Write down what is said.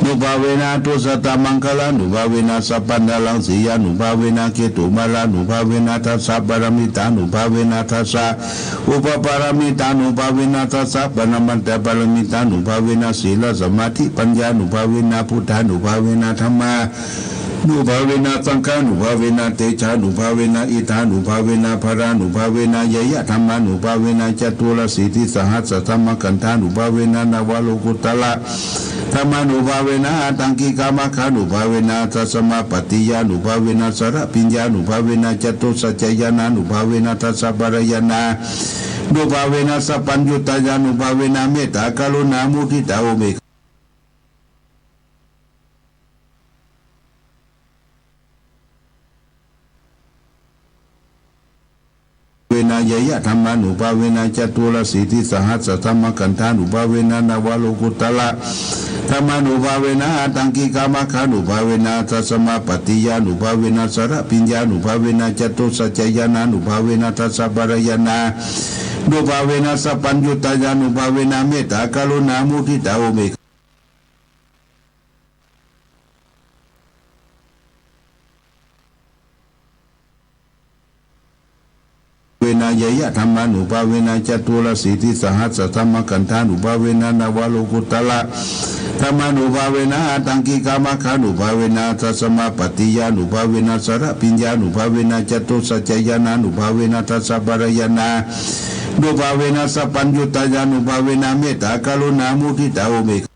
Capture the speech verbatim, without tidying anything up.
nubhāvena dussatamaṅgalānubhāvena sabbattharacchiyānubhāvena ketumālānubhāvena dasapāramitānubhāvena dasaupaparamitānubhāvena dasaparamatthapāramitānubhāvena sīlasamādhipaññānubhāvena buddhānubhāvena dhammā nubhāvena saṅghānubhāvena tejānubhāvena iddhānubhāvena balānubhāvena ñeyyadhammānubhāvena caturāsītisahassadhammakkhandhānubhāvena navalokuttaradhammānubhāvena aṭṭhaṅgikamaggānubhāvena aṭṭhasamāpattiyānubhāvena chaḷabhiññānubhāvena catusaccañāṇānubhāvena dasabalañāṇā nubhāvena sabbaññutañānubhāvena mettākaruṇāmuditāupekkhā nubhāvena ñeyyadhammānubhāvena caturāsītisahassadhammakkhandhānubhāvena navalokuttaradhammānubhāvena aṭṭhaṅgikamaggānubhāvena aṭṭhasamāpattiyānubhāvena chaḷabhiññānubhāvena catusaccañāṇānubhāvena dasabalañāṇā nubhāvena sabbaññutañānubhāvena mettākaruṇāmuditāupekkhā nubhāvena ñeyyadhammānubhāvena caturāsītisahassadhammakkhandhānubhāvena navalokuttaradhammānubhāvena aṭṭhaṅgikamaggānubhāvena aṭṭhasamāpattiyānubhāvena chaḷabhiññānubhāvena catusaccañāṇānubhāvena dasabalañāṇā nubhāvena sabbaññutañānubhāvena mettākaruṇāmuditāupekkhā